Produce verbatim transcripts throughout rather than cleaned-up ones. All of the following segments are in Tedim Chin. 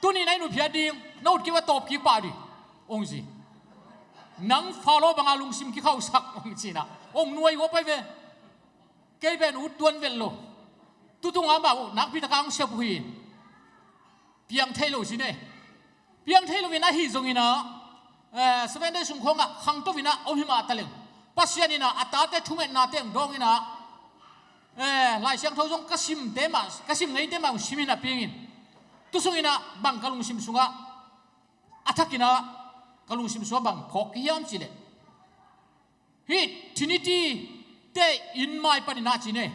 Tuni na in ut phiat ding, na ut kik a tawp kik pah ding, hong ci. Nang Faro banga lungsim kikhauhsak, hong ci-in ah hong nuai huap pai ve. Kei pen ut tuan vet lo. Tutung amah uh nakpi taka hong sep uh hi. Piang thei lo ci ne. Piang thei lo in ahi zongin ah, eh, Seven Day sung khawngah khangto in ah om hi mah taleng, Pasian in ah a tate thungetnate hong dawng in ah, eh, Lai Siangtho zong ka simte mah, ka sim ngeite mah hong sim hi napi-in, tu sungin ah bang ka lungsim sungah, a thakin ah ka lungsim sungah bang phawk kik hiam cih leh, hih Trinity te inn mai panin ah ci ne,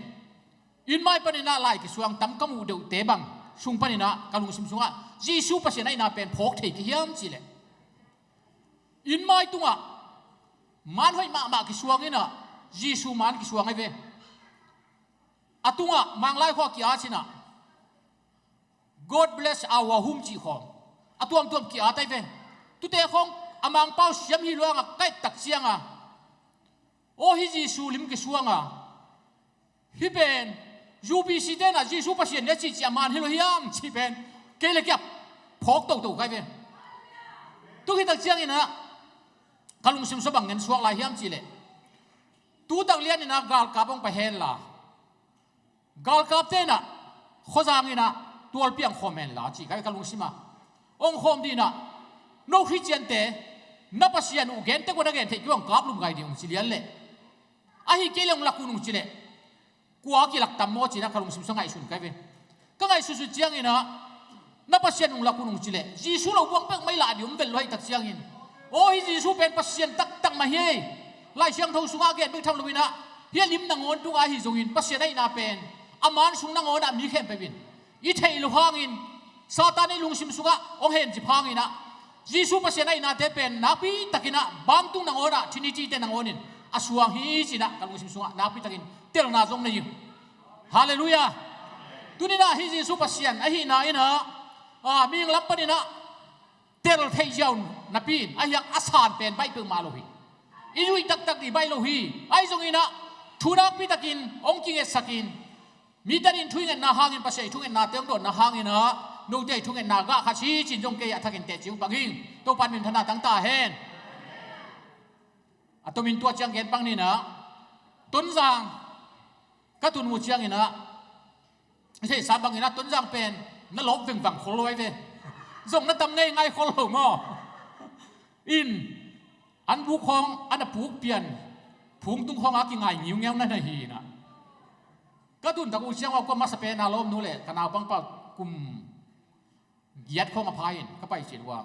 inn mai panin ah lai kisuang tam ka muh deuhte bang sung panin ah ka lungsim sungah Jesu Pasian ahihna pen phawk thei kik hiam cih leh, inn mai tungah man hoih mahmah kisuang in ah, Jesu man kisuang ahi ve. A tungah Manglai khua ki-at in ah, "God bless our home," cih khawng a tuamtuam ki-at ahi ve. Tute khawng a Mangpau siam hi luangah ka et tak ciangah, aw, hih Jesu lim kisuang a, hih pen U B C te in ah Jesu Pasian ni a cihcih a man hi lo hiam cih pen kei le kei a phawk toto ka hi ve. Tua hi tak ciangin ah ka lungsim sungah bang ngen suak lai hiam cih leh, tu tak lianin ah galkap hong pai hen la, galkapte in ah khuazang in ah tualpiang khawm hen la cih ka hi ve ka lungsim ah. Hong khawm dih in ah, "No Khristiante, na Pasian uh gen tek uh a, na gen theih kei uh hong kap lum gai ding," hong ci lian leh, "Ahi kei leh hong lak un," hong ci leh, "Kua kilak tam maw?" ci-in ah ka lungsim sungah ngaihsun ka hi ve. Ka ngaihsutsut ciangin ah, "Na Pasian hong lak un," hong ci leh, Jesu lo buang peuhmah i lah ding om vet lo ahih tak ciangin, aw, hih Jesu pen Pasian taktak mah hi. Lai Siangtho sungah a gen bek tham loin ah, hih a lim nangawn tungah ahi zongin Pasian ahihna pen a man sung nangawn ah mi khempeuh in i theih loh hangin, Satan i lungsim sungah hong hencip hangin ah, Jesu Pasian ahihnate pen nakpi takin ah bantung nangawn ah, Trinity te nangawn in a suang hi ci-in ah ka lungsim sungah nakpi takin telna zong nei ing. Halleluiah. Tuni-in ah hih Jesu Pasian ahihna in ah, a, mihing lam panin ah tel theih ziau napi-in, ahi hang a san pen baih peuhmah lo hi. I zuih taktak ding baih lo hi. Ahi zongin ah thu nakpi takin hong kingetsak in, mite in thu i ngetna hangin, Pasian i thungetnate hong dawnna hangin ah, note i thungetna gah kha ci-in zong kei a thakin teci hong pang ing. Topa'n minthanna tang ta hen. A tomin tua ciang gen pang ni-in ah, Tonzang ka tun uh ciangin ah, i theihsa bangin ah Tonzang pen na lawp vengvang khol lo ahi ve. Zong na tam ngeingai khol lo maw? In, an buk khawng, an a puk pian, phungtung khawng a kingai ngiungeu na hi-in ah, ka tun tak uh ciang uh a, kua masa pen a lawmnu le ka naupangpa kum giat khawng a pha-in ka pai cil uh a.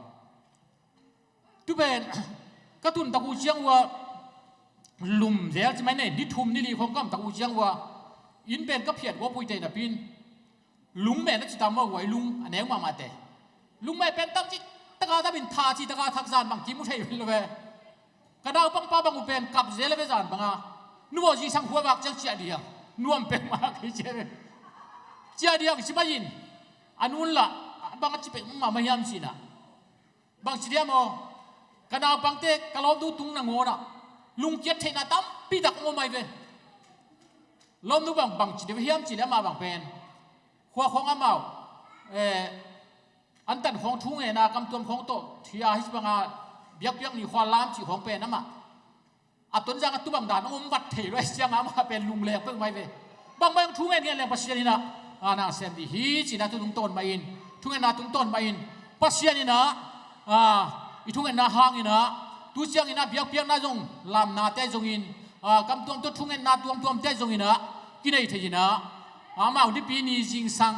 Tu pen ka tun tak uh ciang uh a, lum zel ci mai ne, ni thum ni li khawng ka om tak uh ciang uh a, inn pen ka phiat uh a, puitei napi-in, lungmeh na ci tam maw, huai lung a neu mahmahte, lungmeh pen tam ci taka tam in, tha ci taka thak, zan bang kimu thei lo ve. Ka naupangpa bang uh pen kap zel a ve, zan banga, "Nu aw, zingsang khua vak ciang ciah dih hang, nuam peuhmah kei," ci a ve. Ciah dih hang ci mai-in, a nu in lah, "Bang a ci peuhmah mah hiam?" ci-in ah, "Bang ci diam aw, ka naupangte ka lawmnu tung nangawn ah lungkiat theihna tampi tak hong om ahi ve." Lawmnu bang, bang ci deuh hiam cih leh, amah bang pen khua khawng amau, eh, antan khawng thungetna kamtuam khawng tawh, thia hih banga biakpiak ni khua lam cih khawng pen amah a Tonzang a tu bang dan hong om vat thei lo ahih ciangin amah pen lungleng peuhmah ahi ve. Bangmah hong thunget ngen leng Pasian in ah, a, na sem dih hi ci-in ah tu tungtawn mah in, thungetna tungtawn mah in Pasian in ah, a, i thungetna hangin ah, tu ciangin ah biakpiakna zong, lamnate zongin, a, kamtuam tawh thungetna tuamtuamte zongin ah kinei thei-in ah, amau Nipi ni zingsang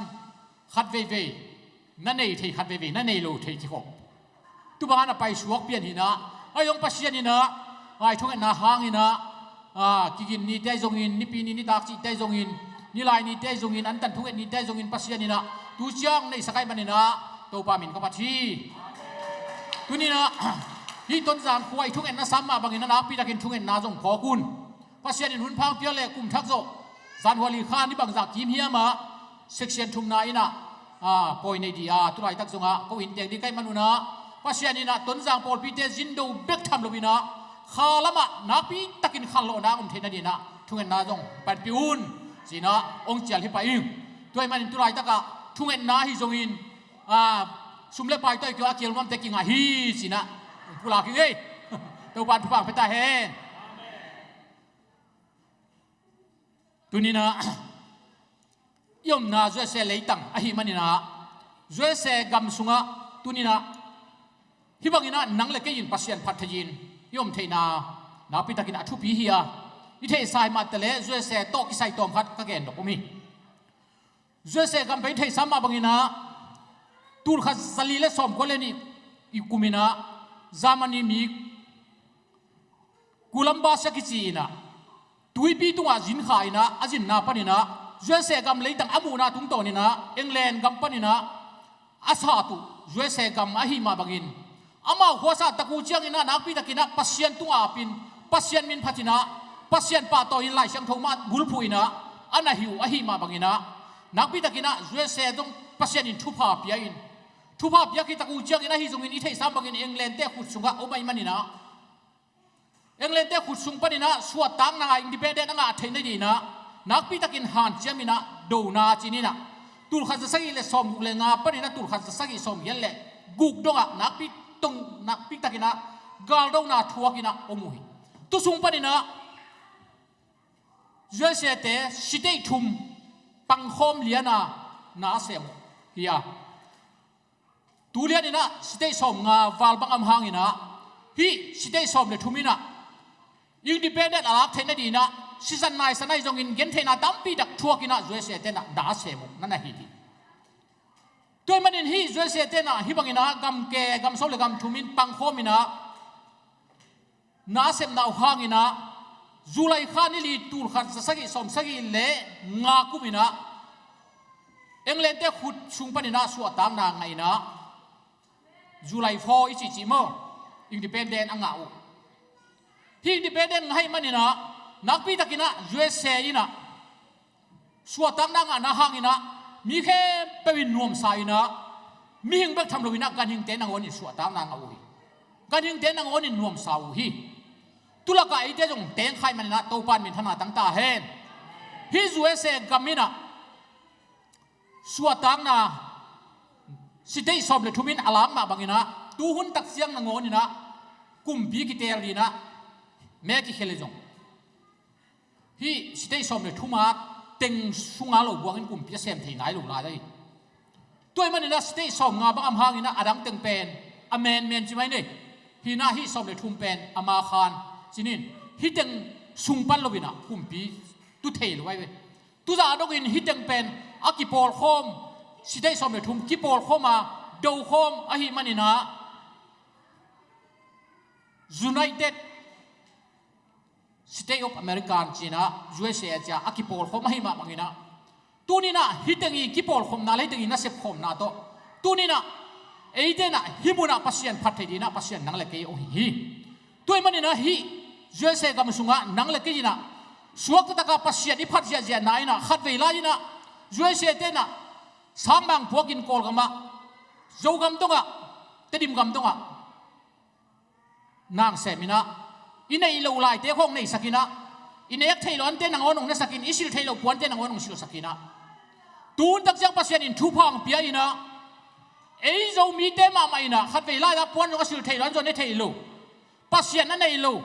khat veivei na nei thei, khat veivei na nei lo thei ci khawng, tu bangin a paisuak pian hi-in ah, ahi zong Pasian in ah, a, i thungetna hangin ah, a, kigin nite zongin, Nipi ni nitak cihte zongin, nilai nite zongin, antan thunget nite zongin Pasian in ah tu ciang neihsak ahih manin ah Topa min ka phat hi. Tuni-in ah hih Tonzang khua i thungetna sam mah bangin ah nakpi takin thungetna zong phawk un. Pasian in hun pha hong piak leh kum thak zawh, January kha ni bangzah kim hiam ah, section thumna in ah, a, pawi nei dih a, tu laitak zongah ko inn teng ding ka hih manun ah, Pasian in ah Tonzang pawlpite zindo bek tham loin ah, kha lamah nakpi takin khanlawhna om theih nadingin ah thungetna zong panpih un ci-in ah hong cial hi pah ing. Tua ahih manin tu laitak ah thungetna ahi zongin, a, Sum le pai tawh i kio a kial nuamte kingah hi cinah pulak hi ei. Topan thupha pia ta hen. Tuninah i omna U S A leitang ahi maninah U S A gam sungah tuninah hih banginah nang le kei in Pasian phat thei-in i om theihna nakpitakin a thupi hi a, i theihsa hi mah tale U S A tawh kisai tawm khat ka gen dok om hi. U S A gam pen i theihsa mah banginah tulkhat zali le sawmkua le nih i kuminah Germany mi Columbus a kici inah tuipi tungah zinkha inah a zinna paninah U S A gam leitang a muhna tungtawninah England gam paninah a sat uh U S A gam ahi mah bangin amau khuasa tak uh cianginah nakpitakinah Pasian tungah apin Pasian min phatinah Pasian pahtawi in Lai Siangtho mah bulphuh inah a na hi uh ahi mah banginah nakpitakinah U S A zong Pasian in thupha pia in thupha pia khit tak uh ciangin ahi zongin i theihsa bangin England te khut sungah om ahi maninah England te khut sung paninah suahtakna independent a ngah theih nadinah nakpitakin hanciaminah dona cininah tulkhat zasagih le sawmguk le nga paninah tulkhat zasagih sawmgiat le guk dongah nakpi tong nakpitakinah galdona thuakinah om uh hi. Tusung paninah U S A te state thum pangkhawm liana na a sem uh hi a. Tulianinah state sawm nga val bang om hanginah hih state sawm le thum inah independent a lak theih nadinah sisan naisan ahi zongin gentheihna tampi tak thuakinah U S A tenah da a sem uh na na hi hi. Tua ahih manin hih U S A tenah hih banginah gamke gamso le gam thum in pangkhawminah na a sepna uh hanginah July kha ni li tulkhat zasagih sawmsagih le nga kuminah England te khut sung paninah suahtakna ngahinah July four i cihcih maw independent a ngah uh. Hih independent ngah ahih maninah nakpitakinah U S A inah suahtakna ngahna hanginah mi khempeuh in nuamsa inah mihing bek tham loinah ganhingte nangawnin suahtakna ngah uh hi. Ganhingte nangawnin nuamsa uh hi. Tulakah eite zong tengkhai maninah Topan minthanna tangta hen. Hih U S A gam inah suahtakna state sawm le thum in a lak mah banginah tuhun tak ciang nangawninah kumpi kitel dinah me kikhel hi zong hih state sawm le thuma teng sunga lo buangin kumpi a sem thei nai lo lai ahi. Tua ahih maninah state sawm nga bang om hanginah a dang teng pen a menmen ci mai nei hinah hih sawm le thum pen a ma khan cinin hih teng sung pan loinah kumpi tu thei lo ahi ve. Tuzah dongin hih teng pen a kipawlkhawm state sawm le thum kipawlkhawma dokhawm ahi maninah United State of America cinah U S A cia a kipawlkhawm ahi mah banginah tuninah hih teng i kipawlkhawmna le hih teng i nasepkhawmna tawh tuninah eitenah hih munah Pasian phat thei dinah Pasian nang le kei ong hi hi. Tua ahih maninah hih U S A gam sungah nang le kei inah suakta takah Pasian i phat ziahziahna inah khatvei lai inah U S A tenah sangmang puakin Kawlgamah Zogam dongah Tedim gam dongah nang seminah i neih loh laite khawng neisakinah i nek theih loh ante nangawn hong nesakin i silh theih loh puante nangawn hong silhsakinah tun tak ciang Pasian in thupha hong pia inah ei Zomite mahmah inah khatvei lai-ah puan zong a silh theih loh an zong ne theih loh Pasian a neih loh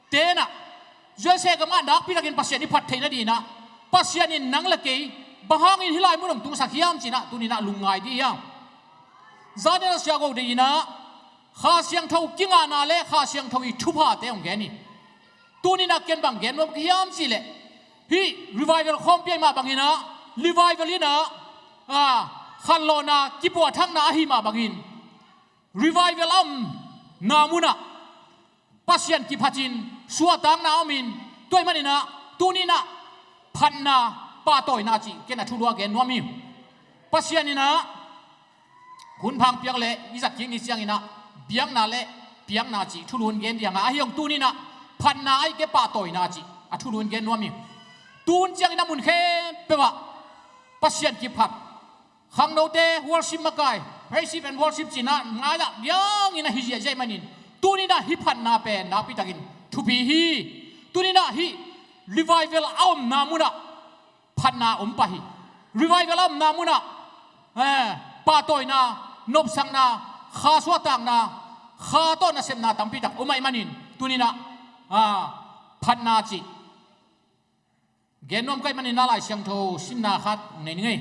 tenah U S A gamah nakpitakin Pasian i phat theih nadinah Pasian in nang le kei bang hangin hih lai mun hong tungsak hiam cinah tuninah lungngai dih hiam? Zanial siago dih inah Kha Siangtho kingahna le Kha Siangtho i thuphate hong gen hi. Tuninah ken bang gen nuam ka hiam cihleh hih revival khawmpi ahi mah banginah revival inah khanlawhna kipuahthakna ahi mah bangin revival a omna munah Pasian kiphatin suahtakna a omin tua ahih maninah tuninah phatna pahtawina cih ken a thulu a gen nuam hi. Pasian inah hunphang piak le i zat kik ni cianginah biakna le piakna cih thulu in gen dianga ahi hong tuninah phatna ahih kei pahtawina cih a thulu in gen nuam hi. Tun cianginah mun khempeuh ah Pasian kiphat khangnote worship makai praise and worship cinah ngai-ah biangin ahi ziahziah manin tuninah hih phatna pen nakpitakin thupi hi. Tuninah hih revival a omna munah phatna om pah hi. Revival a omna munah pahtawina Nopsakna, kha suahtakna, kha tawh nasepna tampi tak om ahih manin, tuni-in ah, a, phatna cih gen nuam ka hih manin ah Lai Siangtho simna khat nei ning ei.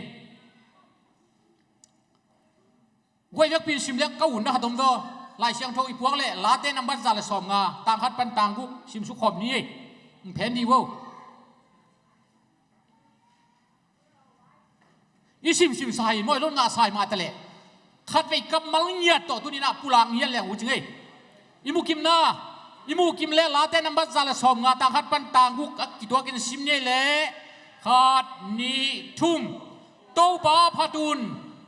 Guai vekpi in sim leng ka utna khat om zaw. Lai Siangtho i puak leh Late nambat za le sawmnga, tang khat pan tang guk, simsuk khawm ni ei. Hong phen dih vo. I simsim sa hi, mawi lo in ngah sa hi mah ta leh, khatvei kammal ngiat tawh tuni-in ah pulak ngiat leng uh cing ei. I mukimna, i mukim leh Late nambat za le sawmnga, tang khat pan tang guk a kituakin sim ni ei leh, khat, nih, thum. Topa phat un,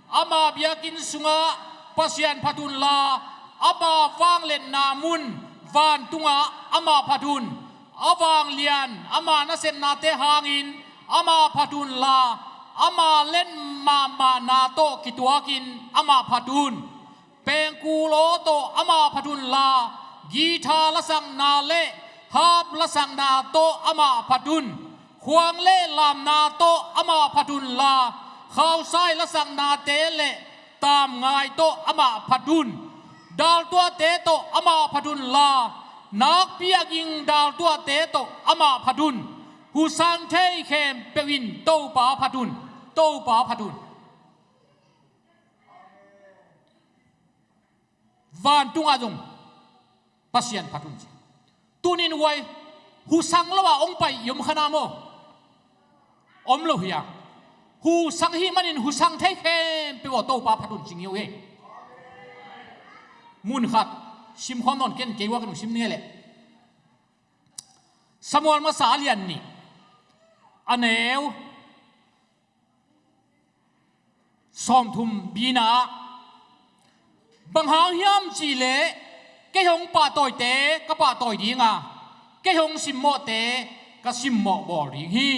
ama biakinn sungah Pasian phat unla, ama vangliatna mun vantungah amah phat un. A vanglian ama nasepnate hangin amah phat unla, ama lian mahmahna tawh kituakin amah phat un. Pengkul aw tawh amah phat unla, guitar lasakna le harp lasakna tawh amah phat un. Khuang le lamna tawh amah phat unla, khausai lasaknate le tamngai tawh amah phat un. Daltuahte tawh amah phat unla, nakpi a ging daltuahte tawh amah phat un. Husang thei khempeuh in Topa phat un. Topa phat un. Vantungah zong Pasian phat un ci. Tuni-in huai husang lo-a hong pai i om kha na maw? Om lo hi a. Husang ahih manin husang thei khempeuh aw Topa phat un ci ngiau hi. Mun khat simkhawm nawn ken, kei uak in hong sim ning ei leh. Samuel masa a lian nih, a neu sawmthum bina ah, bang hang hiam cih leh kei hong pahtawite ka pahtawi ding a, kei hong simmawhte ka simmawh bawl ding hi.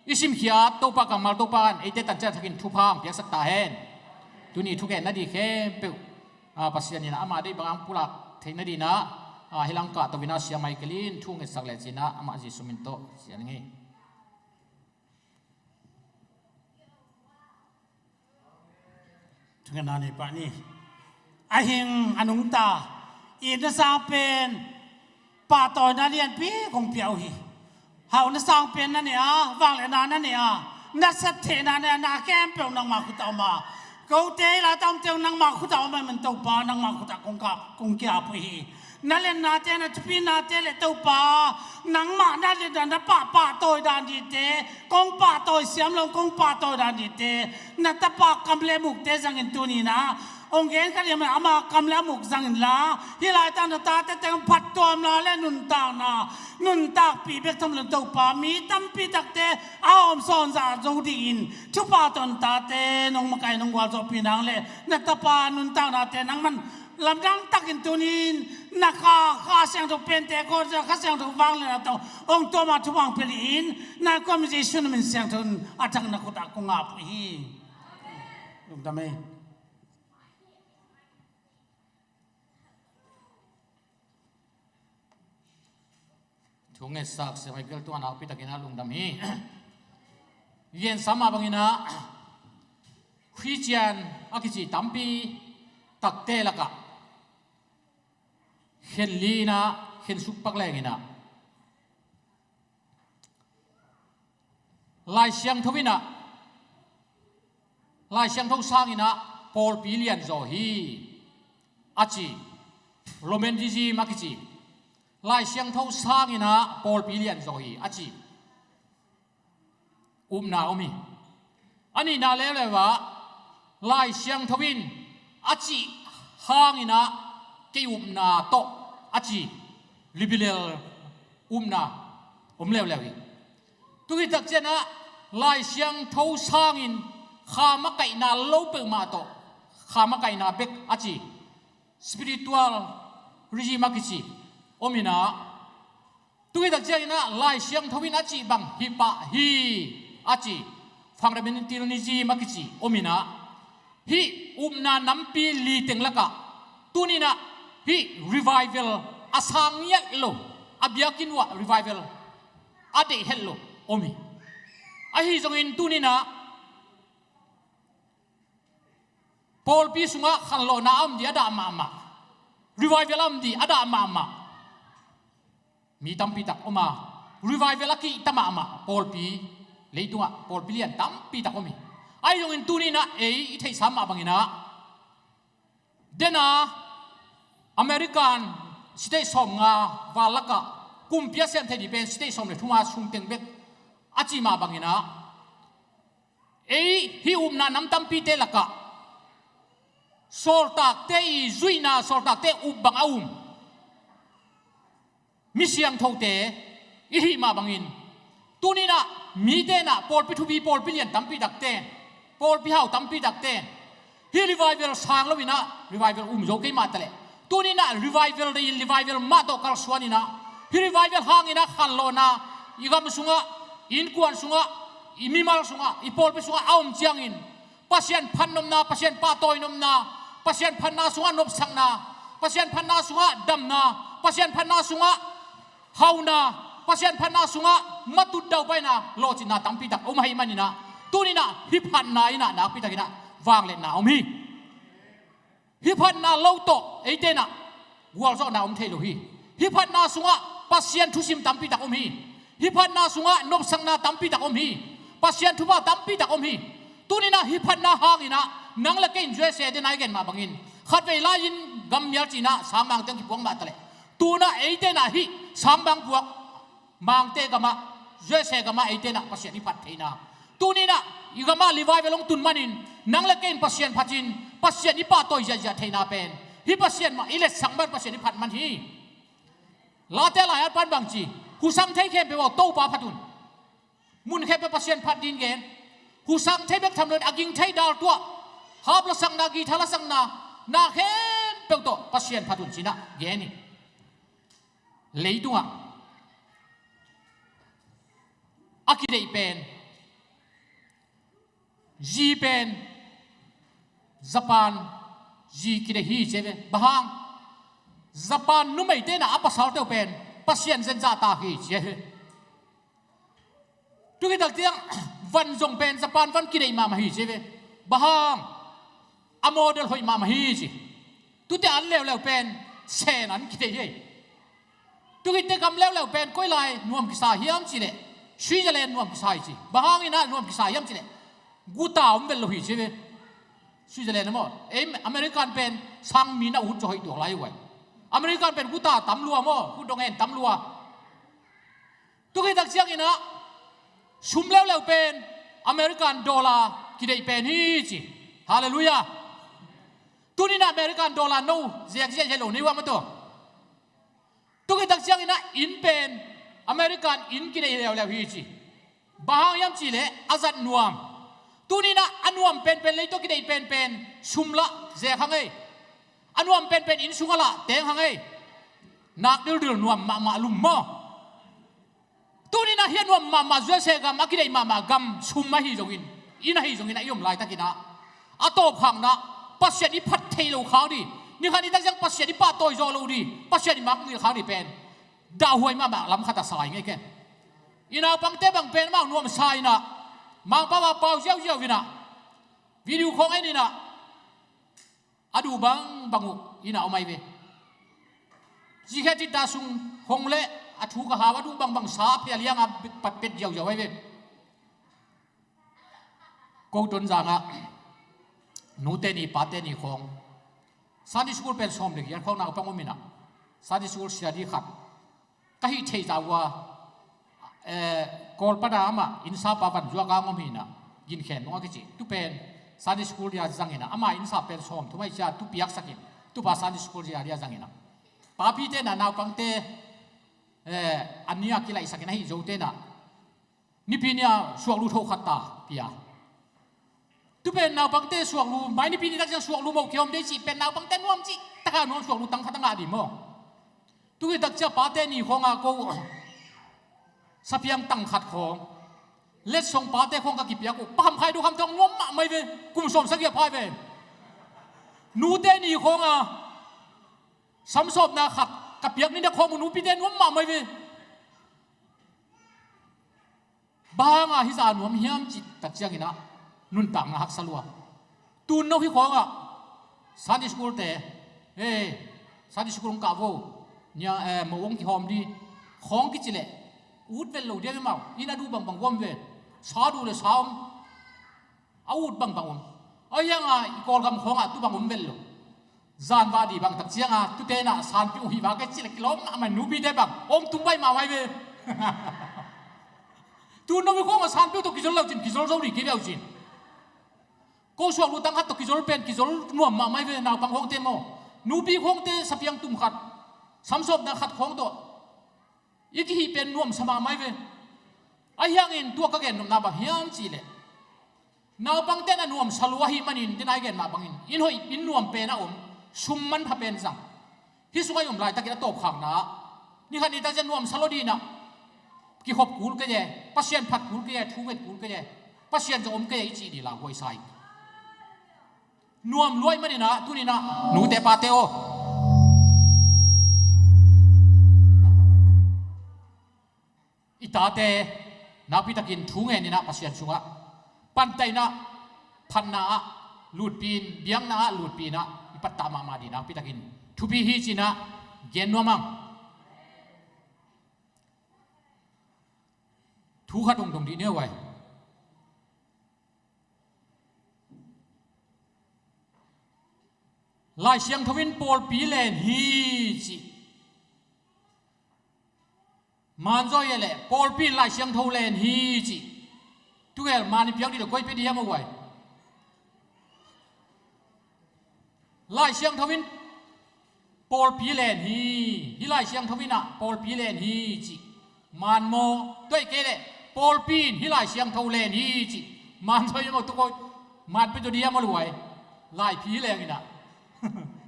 I simkhiat Topa kammal Topa in eite tanciat thakin thupha hong piaksak ta hen. Tuni thugenna ding khempeuh, a, Pasian in ama deih bang hong pulak theihna dingin ah, a, hih lang kahto-in ah Sia Michael in thu hong ngetsak lecin ah amah Jesu min tawh cial ing ei. Thungetna nei pah ni. A hing a nungta itna sang pen pahtawina lianpi kong pia uh hi. Hauhna sang pen na nei a, vangliatna na nei a, na sep theihna na nei a, na khempeuh nangmah khut ah om a, kote hih lai-a omte uh nangmah khut ah om a, man Topa nangmah khut ah kong ka, kong ki-ap uh hi. Na liatnate, na thupinate le Topa, nangmah na liatna na pah, pahtawi dan dingte, kong pahtawi siam lo, kong pahtawi dan dingte, na tapa kam le mukte zangin tuni-in ah hong gen kha ding a, ama kam le a muk zang inla, hih laitak na tate teng phattuamna le nuntakna, nuntakpih bek tham lo Topa, mi tampi takte a hawmsawn zah zo dingin thupha tawh na tate nong makaih, nong gualzawhpih nang le na tapa nuntaknate nangman lamdang takin tuni-in na Kha, Kha Siangtho pente kawt zia, Kha Siangtho vangliatna tawh hong tuam a, thupha hong pia dingin na kua mi Jesu na min siangtho in a thak na khut ah kong ap uh hi. Lungdam ei. Thu ngetsak Sia Michael tungah nakpi takin a lungdam hi. Gen sa mah bangin ah Khristian a kici tampi takte lakah khen li-in ah, khen suk pak leng in ah, Lai Siangtho in ah, Lai Siangtho sang in ah pawlpi lianzaw hi a ci. Romanticism a kici Lai Siangtho sang in ah pawlpi lianzaw hi a ci upna om hi. A nihna leuleu ah Lai Siangtho in a cih hangin ah kei upna tawh a ci liberal upna om leuleu hi. Tu hi tak ciangin ah Lai Siangtho sangin kha makaihna lo peuhmah tawh kha makaihna bek a ci spiritual regime a kici om in ah, tu hi tak ciangin ah Lai Siangtho in a cih bang hi pah hi a ci fundamentalism a kici om in ah, hih upna nampi li teng lakah tuni-in ah hih revival a sang ngiat lo, a biakinn uah revival a deih het lo om hi. Ahi zongin tuni-in ah Pawlpi sungah khanlawhna a om dih a dah mahmah. Revival a om dih a dah mahmah. Mi tampi tak om a, revival a kihta mahmah pawlpi, leitungah pawlpi lian tampi tak om hi. Ahi zongin tuni inah ei i theihsa mah banginah, dena American state sawmnga val lakah kumpi a sem thei dih pen state sawm le thuma sungteng bek a cih mah banginah, ei hih upna nam tampite lakah sawltakte i zuihna, sawltakte up bang a um mi siangthote i hih mah bangin, tuninah mite inah pawlpi thupi, pawlpi lian tampi takte, pawlpi hau tampi takte hih revival sang loinah revival um zo kei mah taleh, tuninah revival deihin revival mah tawh kalsuaninah, hih revival hanginah khanlawhna i gam sungah, i innkuan sungah, i mimal sungah, i pawlpi sungah a om ciangin Pasian phatnopna, Pasian pahtawinopna, Pasian phatna sungah nopsakna, Pasian phatna sungah damna, Pasian phatna sungah hauna, Pasian phatna sungah matut daupaina, lawhcinna tampi tak om ahih maninah, tuninah hih phatna inah nakpi takinah vangliatna om hi. Hih phatna lo tawh eite inah gualzawhna om thei lo hi. Hih phatna sungah Pasian thusim tampi tak om hi. Hih phatna sungah nopsakna tampi tak om hi. Pasian thupha tampi tak om hi. Tuninah hih phatna hanginah nang le kei in U S A dena i gen mah bangin, khatvei lai-in gam mial cinah sangmang teng kipuak mah taleh, tunah eite inah hih sangmang puak Mangte gamah, U S A gamah eite inah Pasian i phat theihna. Tuninah i gamah revival hong tun manin nang le kei in Pasian phatin Pasian i pahtawi ziahziah theihna pen hih Pasian mah i letsak man, Pasian i phat man hi. Late lai-at pan bangci, husang thei khempeuh aw Topa phat un. Mun khempeuh Pasian phat ding gen. Husang thei bek tham loin a ging thei dal tuah, haplasakna, guitar lasakna, na khempeuh tawh Pasian phat un cinah gen hi. Leitungah a kideih pen, zi pen Japan zi kideih hi ci ve. Bang hang? Japan numeite inah a pasal teuh pen Pasian zenzahtak hi ci ve. Tukitak ciang van zong pen Japan van kideih mahmah hi ci ve. Bang hang? A model hoih mahmah hi ci. Tute an leuleu pen Sen an kideih hi. Tukitte gam leuleu pen koi lai nuam kisa hiam cihleh Switzerland nuam kisa hi ci. Bang hanginah nuam kisa hiam cihleh guta om vel lo hi ci ve. Switzerland maw, ei American pen sang mi na ut zaw hoih tuak lai uh ai. American pen guta tam lua maw, kut dong en tam lua. Tukitak cianginah sum leuleu pen American dollar kideih pen hi ci. Halleluiah. Tuninah American dollar no zek ziahziah lo nei uh ah maw tua. Tukitak cianginah inn pen American inn kideih leuleu hi ci. Bang hang hiam cihleh a zat nuam. Tuninah a nuam penpen leitawh kideih penpen sum lah zek hang ei. A nuam penpen inn sungah lah teng hang ei. Nak dildil nuam mahmah lum maw. Tuninah hih a nuam mahmah U S A gam, a kideih mahmah gam sum ahi zongin, inn ahi zongin a i om laitakinah a tawpkhakna Pasian i phat thei lo khak dih, ni khat ni tak ciang Pasian i pahtawi zawh lo dih, Pasian i makngilh khak dih pen dahhuai mahmah lam khat a sa ing ei ken. I naupangte bang pen amau nuamsa inah Mangpau ah pau ziauziau inah video khawng en inah a duh bangbang uh inah om ai ve. Zikhiat cita sung hong leh a thu ka hau a duh bangbang sa a phia lianga pat pet ziauziau ai ve. Ko Tonzangah nute ni pate ni khawng Sunday school pen sawm le giat khawng naupang om inah Sunday school sia dih khat ka hih theih zah uh a, eh, Kawlpana amah innsapa van zuak a ngom hinah, Ginkhen Nung a kici, tu pen Sunday school dia zang inah, ama innsa pen sawm thum ahi cia tu piaksakin, tupa Sunday school dia dia zang inah, papite inah naupangte, eh, an nia kilaihsakin ahi Zote inah Nipi nia suaklu tho khat ta pia. Tu pen naupangte suaklu, mai nipi ni tak ciang suaklu mo kiom dei cih pen naupangte nuam cih taka nuam suaklu tang khat a ngah dih maw? Tu hi tak cia pate ni khawnga ko sapiang tang khat khawng, letsong pate khawng ka kipiak uh, paham khai duh kham thawng nuam mahmah hi ve, kum sawm sagih a phai ve. Nute ni khawnga samsawpna khat ka piak ni dak khawng uh nupite nuam mahmah hi ve. Bang hanga hih za nuam hiam cih tak cianginah nuntakna haksa lua. Tun no hih khawngah Sunday school te, eh, Sunday school hong kah vo, nia, eh, mo hong kihawm di, khawng kici leh, ut vel lo dia ve mau, inn a duh bangbang om ve, sa duh le sa om, a ut bangbang om. Ahi hanga i Kawlgam khawngah tu bang om vel lo. Zanvah di bang tak cianga, tute na sanpi uh hih vak e ci leh kilawm mahmah, nupite bang hong tung baih mahmah ve. Tu no mi khawngah sanpi uh tawh kizol lo cin, kizol zo di kei ve uh cin. Ko suak lutang khat tawh kizol pen kizol nuam mahmah ve, naupang khawngte maw. Nupi khawngte sapiang tum khat, samsawpna khat khawng tawh i kihih pen nuamsa mahmah ve. Ahi hangin tua ka gennopna bang hiam cihleh, naupangte na nuamsa lua ahih manin, dena i gen mah bangin, inn hoih, inn nuam pen a om, sum manpha pen zang. Hih sungah i om laitakin a tawpkhakna ah, ni khat ni tak ciang nuamsa lua dinah, kikhop kul kei e, Pasian phat kul kei e, thu nget kul kei e, Pasian zong om kei e i cih di lauhuai sa hi. Nuam lua ahih maninah, tuninah, nute pate aw, i tate nakpitakin thu ngeninah Pasian sungah pantainah, phatna ah lutpi in, biakna ah lutpi inah i pattah mahmah dih nakpitakin thupi hi cinah gen nuam ang. Thu khat hong dong dih ni a vai. Lai Siangtho in pawlpi len hi cih. Manzaw hi a leh pawlpi in Lai Siangtho len hi cih. Tugel man i piak dih lo koi pia dih hiam a vai. Lai Siangtho in pawlpi len hi. Hih Lai Siangtho inah pawlpi len hi cih. Man maw, tua hi kei leh pawlpi in hih Lai Siangtho len hi cih. Man zaw hi maw, tua koi man pia tua dih hiam a luai. Laiphi hi leng inah.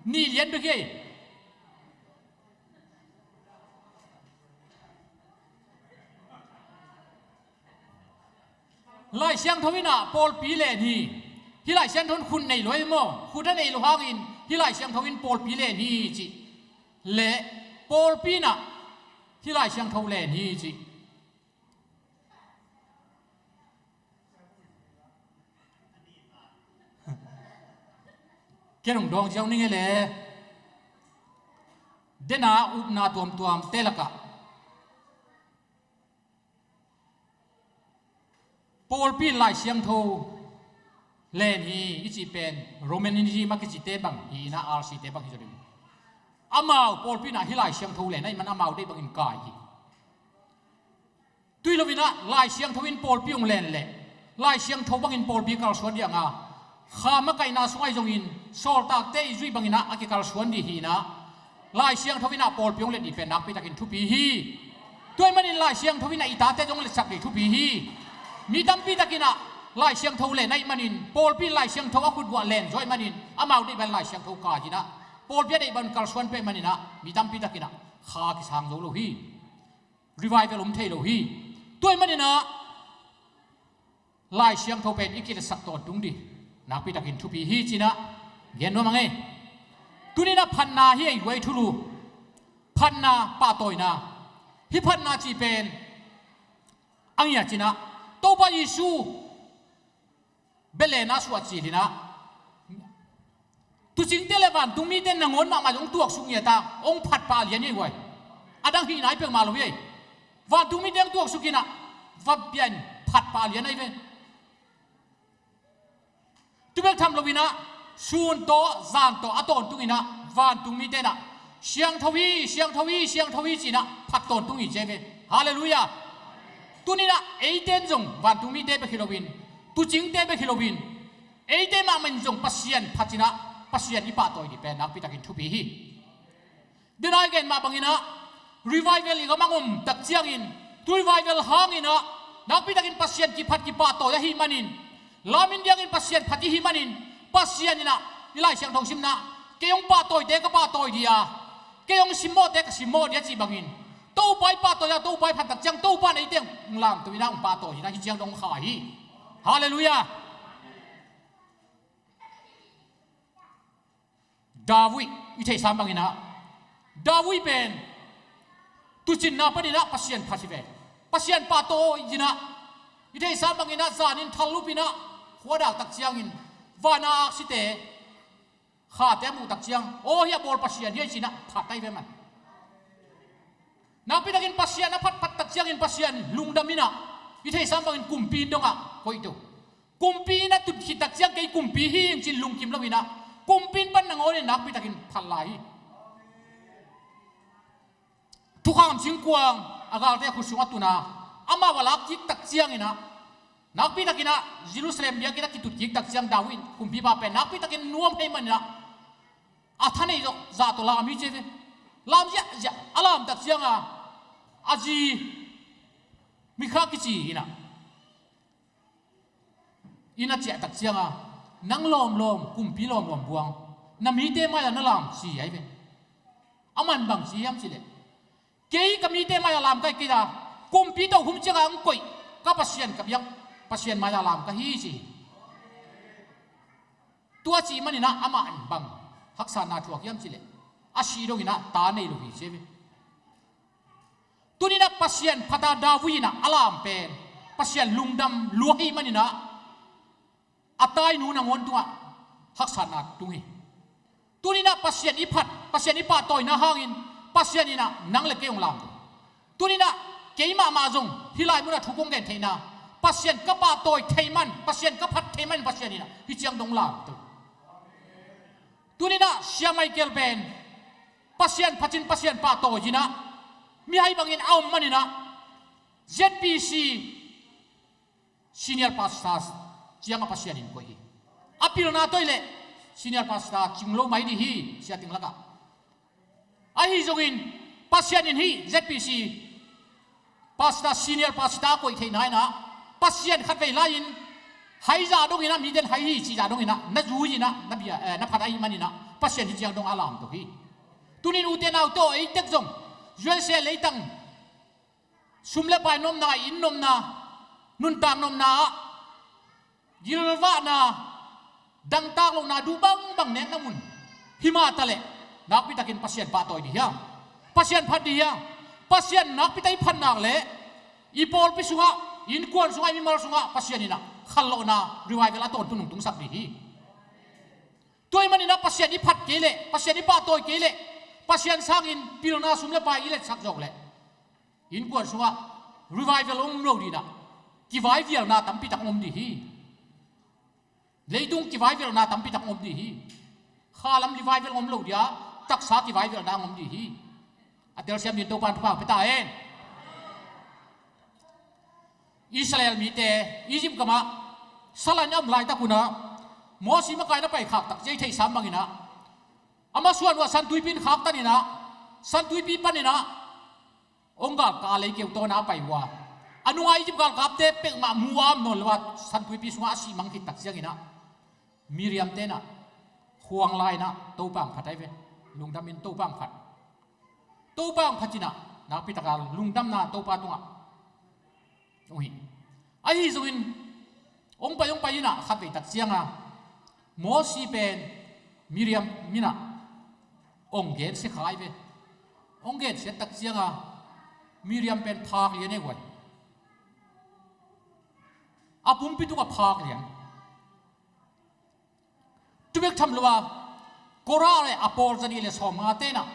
Nih lian bek hi. Lai Siangtho inah pawlpi len hi. Hih Lai Siangtho in khut nei lo hi maw? Khut a nei lo hangin hih Lai Siangtho in pawlpi len hi cih. Le pawlpi inah hih Lai Siangtho len hi cih. Ken hong dawng ziau ning e le. Dena upna tuamtuam te lakah pawlpi in Lai Siangtho len hi i cih pen Romanism a kicite bang hi inah, R C te bang hi zaw ding. Amau pawlpi inah hih Lai Siangtho len ahih man amau deih bangin kai hi. Tui lo inah Lai Siangtho in pawlpi hong len leh Lai Siangtho bangin pawlpi kalsuan dih a nga. Kha makaihna sungah hi zongin sawltakte i zuih banginah a kikalsuan dih hi inah, Lai Siangtho inah pawlpi hong let dih pen nakpitakin thupi hi. Tua ahih manin Lai Siangtho inah i tate zong letsak dih thupi hi. Mi tampi takinah Lai Siangtho len ahih manin, pawlpi in Lai Siangtho a khutbuah len zaw ahih manin, amau deih bang Lai Siangtho kai inah, pawlpi a deih bang kalsuan pia ahih maninah mi tampi takinah kha kisang zo lo hi. Revival om thei lo hi. Tua ahih maninah Lai Siangtho pen i kiletsak tawntung dih nakpitakin thupi hi cinah gen nuam ang e. Tuninah phatna hi ei guai thulu. Phatna, pahtawina. Hih phatna cih pen a ngia cinah Topa Jesu Bethlehem ah suah cilinah tuucingte le vantungmite nangawn mahmah zong tuaksuk ngiata hong phat pah lian hi guai. A dang hih nai peuhmah lo hi. Vantungmite hong tuaksuk inah va pian phat pah lian ahi ve. Tubek tham loinah sun tawh zan tawh a tawntunginah vantungmite inah siangtho hi, siangtho hi, siangtho hi cinah phat tawntung hi ci ahi ve. Halleluiah. Tuninah eite in zong vantungmite bek hi loin, tuucingte bek hi loin, eite mahmah in zong Pasian phat cinah Pasian i pahtawi dih pen nakpitakin thupi hi. Dena i gen mah banginah revival i gam ah om tak ciangin, tu revival hanginah nakpitakin Pasian kiphat kipahtawi ahih manin, lamin diangin Pasian phat ihih manin, Pasian inah i Lai Siangtho simna, kei hong pahtawite ka pahtawi dih a, kei hong simmawhte ka simmawh dih a cih bangin, Topa i pahtawi a, Topa i phat tak ciang Topa in eite hong lamto inah hong pahtawi inah hih ciang dong kha hi. Halleluiah. David i theihsa banginah, David pen tuucinna paninah Pasian phat hi ve. Pasian pahtawi inah i theihsa banginah zanin thal lupinah khua dak tak ciangin vana aksite Khate a muh tak ciang, aw, hih a bawl Pasian hi ei ci-in ah phat ahi ve maw. Nakpi takin Pasian a phatphat tak ciangin Pasian lungdam in ah, i theihsa bangin kumpi in dong ah koih to. Kumpi in a tut khit tak ciang kei kumpi hi ing ci-in lungkim lo in ah, kumpi in pan nangawn in nakpi takin phat lai hi. Thukham singkuang a galte khut sungah tun a, amau a lak kik tak ciangin ah, nakpi takin ah Jerusalem biakinn a kitut kik tak ciang David kumpipa pen nakpi takin nuam ahih manin ah, a thaneih zah tawh lam hi ci ve. Lam ziahziah a lam tak ciang a, a zi Mikha kici in ah, inn a ciah tak ciang a, nang lawmlawm, kumpi lawmlawm buang, na mite mai-ah na lam ci ahi ve. Aman bang ci hiam cih leh, kei ka mite mai-ah lam ka hi kei a, kumpi tokhom ciangah hong koih ka Pasian ka biak Pasian mai-ah lam ka hi ci hi. Tua cih manin ah amah in bang haksatna thuak hiam cih leh, a sih dongin ah ta nei lo hi ci hi. Tuni-in ah Pasian phat a David in ah a lam pen Pasian lungdam lua ahih manin ah, a tainu nangawn tungah haksatna tung hi. Tuni-in ah Pasian i phat, Pasian i pahtawina hangin Pasian in ah nang le kei hong lam to. Tuni-in ah kei mahmah zong hih lai munah thu kong gen theihna, Pasian ka pahtawi thei man, Pasian ka phat thei man Pasian in ah hih ciang dong lam to. Tuni-in ah Sia Michael pen Pasian phat in Pasian pahtawi in ah, mihai bangin a om manin ah, Z P C Senior Pastor ciangah Pasian in koih hi. A pilna tawh hi leh Senior Pastor cing lo mai ding hi, sia ting lakah. Ahi zongin Pasian in hih Z P C Pastor, Senior Pastor a koih theihna in ah, Pasian khatvei lai-in hai zah dongin ah, mite in hai hi cih zah dongin ah na zui in ah, na bia, eh, na phat ahih manin ah Pasian hih ciang dong a lam to hi. Tuni-in ute naute aw, ei tek zong U S A leitang sum le pai nopna, inn nopna, nuntak nopna ah, gilvahna, dangtak lohna, duh bangbang nekna mun hi mah ta leh, nakpi takin Pasian pahtawi ding hiam? Pasian phat ding hiam? Pasian nakpi tak i phat nak leh, i pawlpi sungah, innkuan sungah, i mimal sungah Pasian in ah khanlawhna, revival a tawntung hong tungsak ding hi. Tua ahih manin ah Pasian i phat kei leh, Pasian i pahtawi kei leh, Pasian sangin pilna, sum le pai i letsak zawk leh, innkuan sungah revival om lo ding in ah, kivaivialna tampi tak om ding hi. Leitung kivaivialna tampi tak om ding hi. Khalam revival om lo ding a, taksa kivaivialna om ding hi. A telsiam dingin Topa'n thupha pia ta hen. Israel mite Egypt gamah salan a om laitak un ah, Mosi makaih na paikhak tak ciang i theihsa bangin ah, a masuan uh ah Santuipi in khaktan in ah, Santuipi panin ah hong galkap a, leikeu tawn a pai uh a, a nungah Egypt galkapte peuhmah mu a om nawn lo a, Santuipi sungah a sih mang khit tak ciangin ah, Miriam-te in ah khuang la in ah Topa hong phat ahi ve. Lungdam in Topa hong phat. Topa hong phat in ah nakpi tak a lungdamna Topa tungah hong hi. Ahi zongin hong pai, hong pai in ah khatvei tak ciang a, Mosi pen Miriam in ah hong gensia kha ahi ve. Hong gensia tak ciang a, Miriam pen phak lian e guai. A pumpi tungah phak lian. Tu bek tham lo a, Korah le a pawl zanih le sawmngate in ah,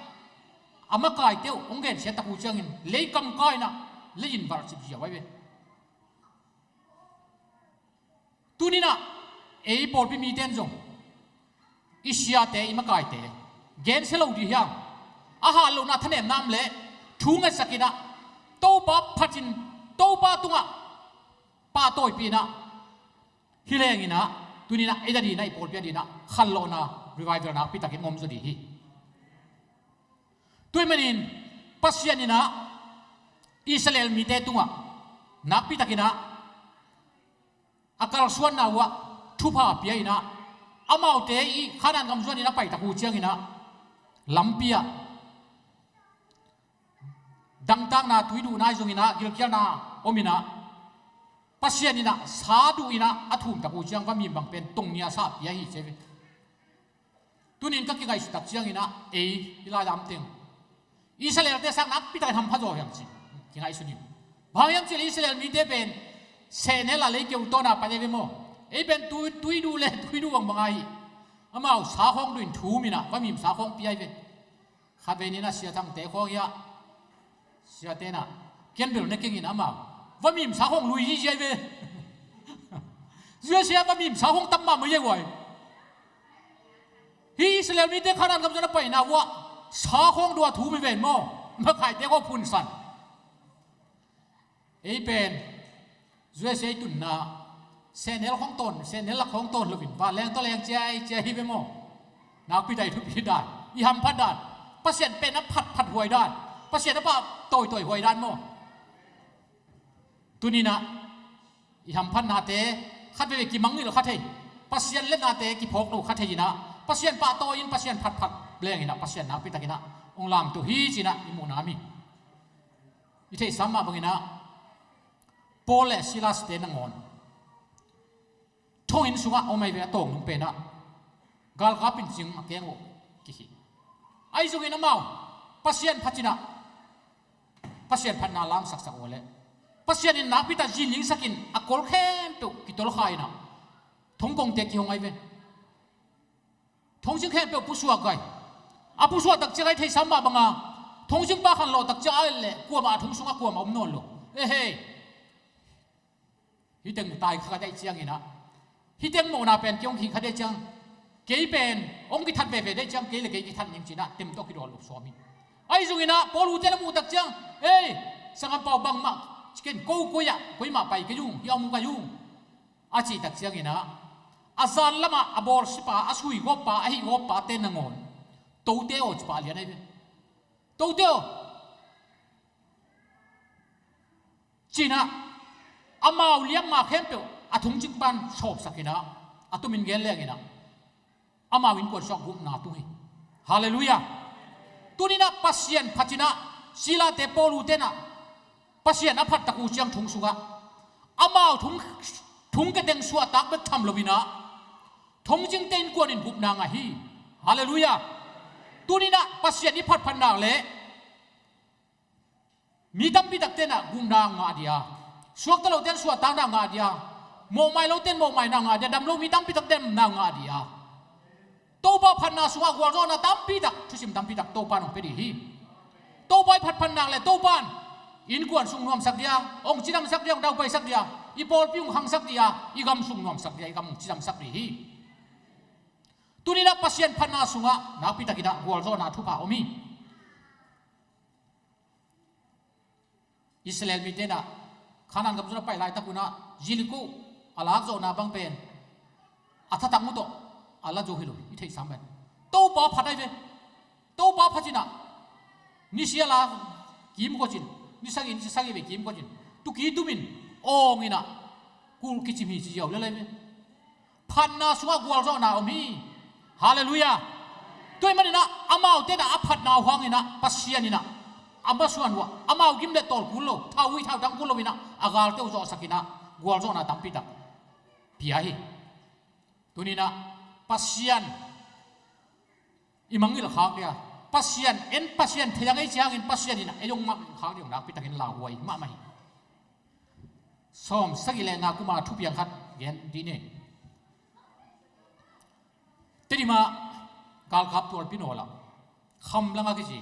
a makaite uh hong gensia tak uh ciangin lei kamkai in ah, lei-in valhcip ziau ahi ve. Tuni-in ah ei pawlpi mite in zong i siate, i makaite gensia lo ding hiam? A hatlohna, thanemna om leh thu ngetsak in ah, Topa phat in, Topa tungah pahtawipih in ah, hi leng in ah, tuni-in ah ei a dingin ah, i pawlpi a dingin ah khanlawhna, revival nakpi takin hong om zaw ding hi. Tua ahih manin Pasian in ah Israel mite tungah nakpi takin ah a kalsuanna uh ah thupha pia in ah, amaute i Kanaan gam zuan in a pai tak uh ciangin ah, lampi ah dangtakna, tui duhna ahi zongin ah, gilkialna om in ah, Pasian in ah sa duh in ah a thum tak uh ciang, va mim bang pen tong nia sa pia hi ci ve. Tuni-in ka kingaihsut tak ciangin ah, ei hih lai-ah om teng Israel-te sang nakpi takin hampha zaw hiam ci kingaihsun ing. Bang hang hiam cih leh Israel mite pen sehnel a leikeu tawn a pai ahi ve maw. Ei pen tui, tui duh le tui duh bangbang ahi. Amau sakhawng duin thum inah, va mim sakhawng pia hi ve. Khatvei ni inah Sia Thangte khawng hiah, Siate inah, kianbel ne keng inah amau va mim sakhawng lui hi hi ve. Zia sia va mim sakhawng tam mahmah hi ve. Hih Israel mite Kanaan gam sung a paina uah sakhawng dua thum hi ven maw. Makhaite khawng phunsan. Ei pen, U S A tunna, sehnel khawng tawn, sehnel lak khawng tawn loin, vanleng tawleng ciai ciai hi ve maw. Nakpi tak i thupi dan, i hamphat dan, Pasian pen a phatphat huai dan, Pasian a pah tawitawi huai dan maw. Tuninah i hamphatnate khat veve kimangngilh kha thei, Pasian letnate kiphawk lo kha thei inah, Pasian pahtawi in, Pasian phatphat leng inah, Pasian nakpi takinah hong lamto hi cinah i muhna mi. I theihsa mah banginah Paul le Silas te nangawn thonginn sungah om ahi ve. A tawng nung penah galkap in cing a keng uh kikhih. Ahi zongin amau Pasian phat inah, Pasian phatna lamsaksak uh leh Pasian in nakpi tak zinlingsakin a kol khempeuh kitolkha inah thongkongte kihong ahi ve. Thongcing khempeuh pusuak ai. A pusuak tak ciang ai theihsa mah banga thongcing pa khan lawh tak ciang ai leh kuamah a thong sungah kuamah om nawn lo. Ehei. Hih teng tai kha ka deih cianginah, hih teng mawhna pen kei hong khih kha deih ciang, kei pen hong kithat veve deih ciang kei le kei kithat ning cinah tem tawh kidawl lo sawm hi. Ahi zonginah Paul ute la muh tak ciang, ei, sanggam pau bangmah ciken ko koi ah koimah pai kei ung, hih a om kei ung. A cih tak cianginah a zan lamah a bawlsiapa, a suigawppa, a hihgawppate nangawn, tote aw, ci pah lian ahi ve. Tote aw, cinah amau liamma khempeuh a thongcing pan sawpsakinah a tumin gen lenginah amau innkuan sungah gupna tung hi. Halleluiah. Tuninah Pasian phat inah Silate Paul ute inah Pasian a phat tak uh ciang thong sungah amau thong, thong keteng suahtak bek tham loinah thongcingte innkuan in gupna ngah hi. Halleluiah. Tuninah Pasian i phatphat nak leh mi tampi takte inah gupna ngah dia, suakta lote in suahtakna ngah dia, mawhmai lote in mawhmaina ngah dia, dam lo mi tampi takte in damna ngah dia. Topa phatna sungah gualzawhna tampi tak, thusim tampi tak Topa in hong pia dih hi. Topa i phatphat nak le Topa in innkuan sung nuamsak dia, hong cidamsak dia, hong daupaisak dia, i pawlpi hong khangsak dia, i gam sung nuamsak dia, i gam hong cidamsak dih hi. Tuninah Pasian phatna sungah nakpi takinah gualzawhna thupha om hi. Israel mite inah Kanaan gam sung a pai laitak unah Jericho a lakzawhna bang pen a thatang uh tawh a la zo hi lo hi. I theihsa mah in Topa phat ahi ve. Topa phat inah nisia la kimkocin, ni sagih, ni sagih ve kimkocin tuki tumin awnginah kulh kicim hi ci ziau lel ahi ve. Phatna sungah gualzawhna om hi. Halleluiah. Tua ahih maninah amaute inah a phatna uh hanginah Pasian inah a masuan uh ah amau gim le tawl kul lo, thau ui thau dang kul loinah a galte uh zawhsakinah gualzawhna tampi tak pia hi. Tuninah Pasian i mangngilh khak dia, Pasian en, Pasian thei a ngei ciangin Pasian inah ei hong mangngilh khak dia hong nakpi takin lauhuai mahmah hi. Sawm sagih le nga kuma thupiang khat gen dih ni. Tedim ah galkap tualpi nawl ah Khamlang a kici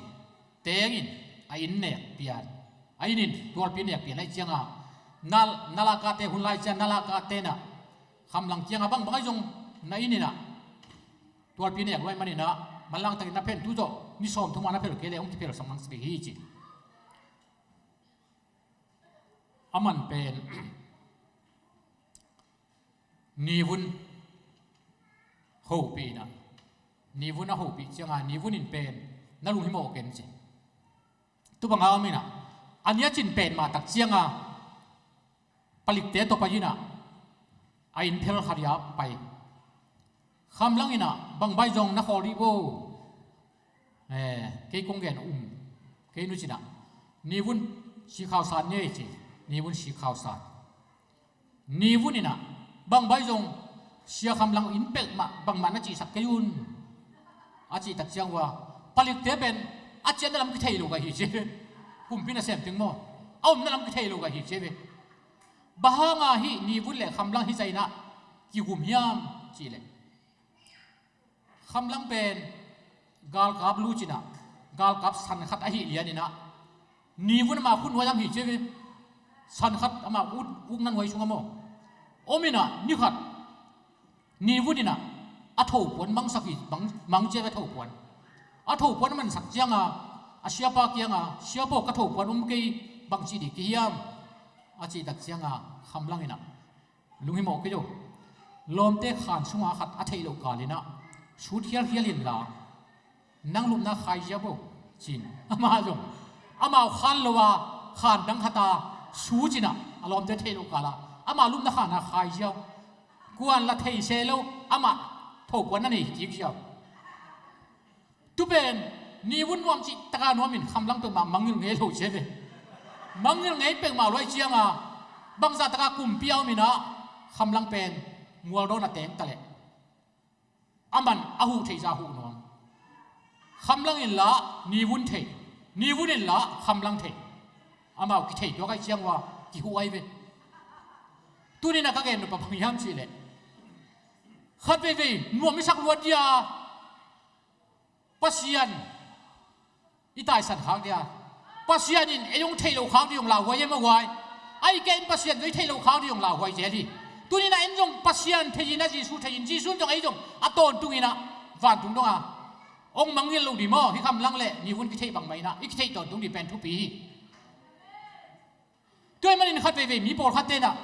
Teng in a inn nek pian, a inn in tualpi nek pian ahih cianga Nal, Nalakate hun lai ciang Nalakate inah Khamlang kianga bangbang ahi zong na inn inah tualpi nek luai maninah manlang takin na phen tu tawh ni sawm thum a na phel kei le hong kiphel sang mang sik hi ci. A man pen Nivun hopih inah, Nivun a hopih cianga Nivun in pen na lunghimawh ken ci. Tupanga om inah a nia cin pen mah tak cianga palikte tawh pai inah a inn phel khat ia pai. Khamlang inah bangbai zong na khawl dih bo. Eh, kei kong gen um, kei nu cinah Nivun sikhausan ni ei ci. Nivun sikhausan. Nivun inah bangbai zong Sia Khamlang inn pek mah bangmah na cihsak kei un. A cihtak ciang uh a palikte pen a ciatna lam kithei lo ka hi ci ve. Kumpi nasem teng maw, a omna lam kithei lo ka hi ci ve. Bang hanga hih Nivun le Khamlang hih zah inah kigum hiam cihleh, Khamlang pen galkap lucinah, galkap san khat ahi lianinah, nivun ama khut nuai am hi cia ve. San khat ama ut, ukna nuai sungah maw, ominah ni khat nivun inah a thopuan mangsak hi, mang, mang cia ve thopuan. A thopuan a mansak cianga a siapa kianga, "Siapa aw, ka thopuan om kei, bangci dih kihiam?" a cihtak cianga Khamlang inah, "Lunghimawh kei lo. Lawmte khan sunga khat a theih loh kalinah sut khialkhial inla, nang lupna khai ziau bo," ci-in amah zong amau khan lo a, khan dang khata sucinah a lawmte theih loh kala amah lupna khana khai ziau. Kuan la thei se lo, amah thopuan na nei kik ziau. Tu pen nivun nuam cih taka nuamin Khamlang peuhmah mangngilh ngei lo cia ve. Mangngilh ngei peuhmah luai cianga bangzah taka kumpi a ominah Khamlang pen mualdawn a teng taleh a man a huh theihzah huh nuam. Khamlang inla nivun thei, nivun inla Khamlang thei. Amau kithei tuak aih ciang ua kihuh aih ve. Tuninah ka gen nop a bang hiam cihleh, khat veivei nuam i sak luat dia, Pasian i taisan khak dia, Pasian in ei hong theih loh khak dih hong lauhuai e maw guai. Ahih kei in Pasian zong i theih loh khak dih hong lauhuai zel hi. Tuninah en zong Pasian thei-inah Jesuh thei-in, Jesuh in zong ei zong a tawntunginah vantung donga hong mangngilh lo dih maw? Hih Khamlang le nivun kitheih bangmah inah i kitheih tawntung dih pen thupi hi. Tua ahih manin khat veivei mi pawlkhat tenah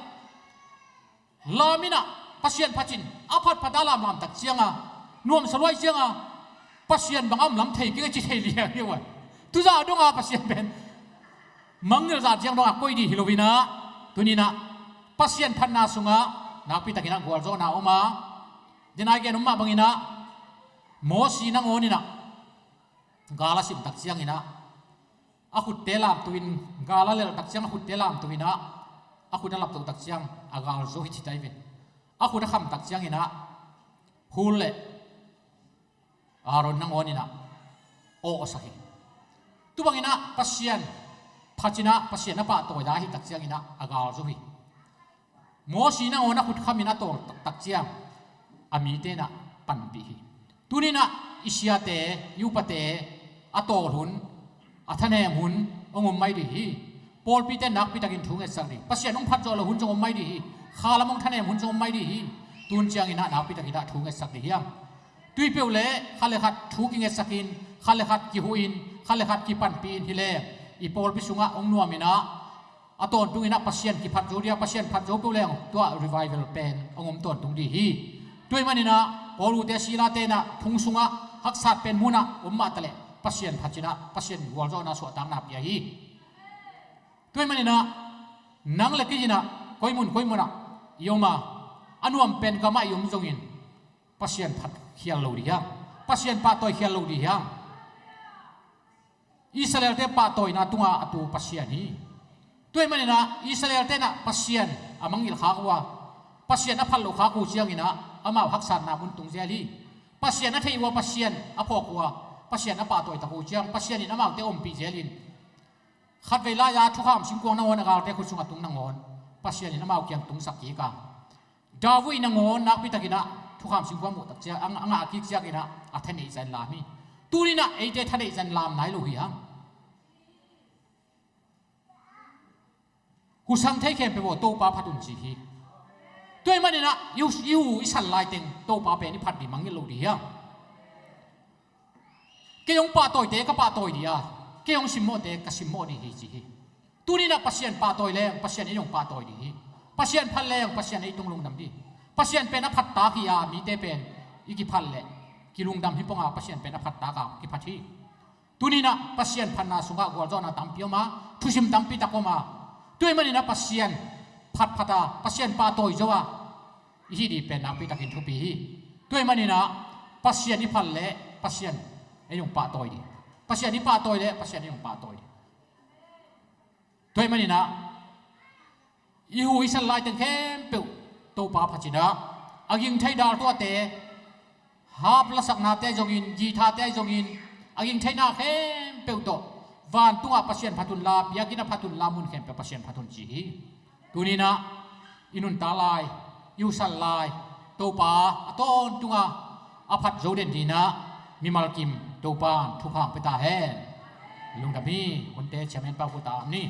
lam inah Pasian phat in a phatphat a lamlam tak cianga nuamsa luai cianga Pasian bang a om lam thei keng a ci thei liang hi ua. Tuzah donga Pasian pen mangngilh zah ciang donga koih dih hi loinah, tuninah Pasian phatna sungah nakpitakinah gualzawhna om a, denai gen om mah banginah Mosi nangawninah gal a simtak cianginah a khutte lamtuin, gal a leltak ciang a khutte lamtuinah a khut a laptohtak ciang a galzo hi cita hi ve. A khut a khamtak cianginah Hur le Aaron nangawninah awhsak hi. Tubanginah Pasian phacinah Pasian a pahtawi da ahihtak cianginah a galzo hi. Mosi nangawn a khut khamin a tawl taktak ciang a mite inah panpih hi. Tuninah i siate, i upate a tawl hun, a thanem hun hong om mai dih hi. Pawlpite nakpitakin thu ngetsak dih. Pasian hong phatzawh loh hun zong om mai dih hi. Khalam hong thanem hun zong om mai dih hi. Tun cianginah nakpitakinah thu ngetsak dih hiam? Tui peuh le khat le khat thu kingetsakin, khat le khat kihuhin, khat le khat kipanpihin hileng i pawlpi sungah hong nuaminah a tawntunginah Pasian kiphat zo dia, Pasian phat zo peuh leng tua revival pen hong om tawntung dih hi. Tua ahih maninah Paul ute Silate inah phung sungah haksat pen munah om mah taleh Pasian phacinah Pasian gualzawhna suahtakna pia hi. Tua ahih maninah nang le kei inah koi mun koi munah i om a, a nuam pen gamah i om zongin Pasian phat khial lo dih hiam? Pasian pahtawi khial lo dih hiam? Israelte pahtawina tunga a tu Pasian hi. Tua ahih maninah Israelte inah Pasian a mangngilh khak uh a, Pasian a phat loh khak uh cianginah amau haksatna mun tung zel hi. Pasian a theih uh a, Pasian a phawk uh a, Pasian a pahtawi tak uh ciang Pasian in amaute ompih zelin, khatvei lai-a thukham singkuang nangawn a galte khut sungah tung nangawn Pasian in amau kiang tungsak kik a, David nangawn nakpitakinah thukham singkuang muhtak ciang a, a ngah kik cianginah a thaneih zah in lam hi. Tuninah eite thaneih zah in lam nai lo hi hang. Husang thei khempeuh aw, Topa phat un ci hi. Tua ahih maninah i hu, i hu i sal laiteng Topa pen i phat dih mangngilh lo dih hiam? Kei hong pahtawite ka pahtawi dih a, kei hong simmawhte ka simmawh dih hi ci hi. Tuninah Pasian pahtawi leng Pasian ei hong pahtawi dih hi. Pasian phat leng Pasian ei tung lungdam dih. Pasian pen a phattak hi a, mite pen i kiphat leh kilungdam hi ponga, Pasian pen a phattak a kiphat hi. Tuninah Pasian phatna sungah gualzawhna tampi om a, thusim tampi tak om a. Tua ahih maninah Pasian phatphat a, Pasian pahtawi zo a i hih dih pen nakpitakin thupi hi. Tua ahih maninah Pasian i phat leh Pasian ei hong pahtawi dih. Pasian i pahtawi leh Pasian ei hong pahtawi dih. Tua ahih maninah i hu i sal laiteng khempeuh Topa phacinah a ging thei dal tuate, harp lasaknate zongin, guitar-te zongin, a ging theina khempeuh tawh vantungah Pasian phat unla, biakinn ah phat unla, mun khempeuh Pasian phat un ci hi. Tuninah i nuntak lai, i hu sal lai Topa a tawntunga a phat zo den dinah mimal kim Topan thupha pia ta hen. Lungdam hi. Hunte chairman pa hu ta ni.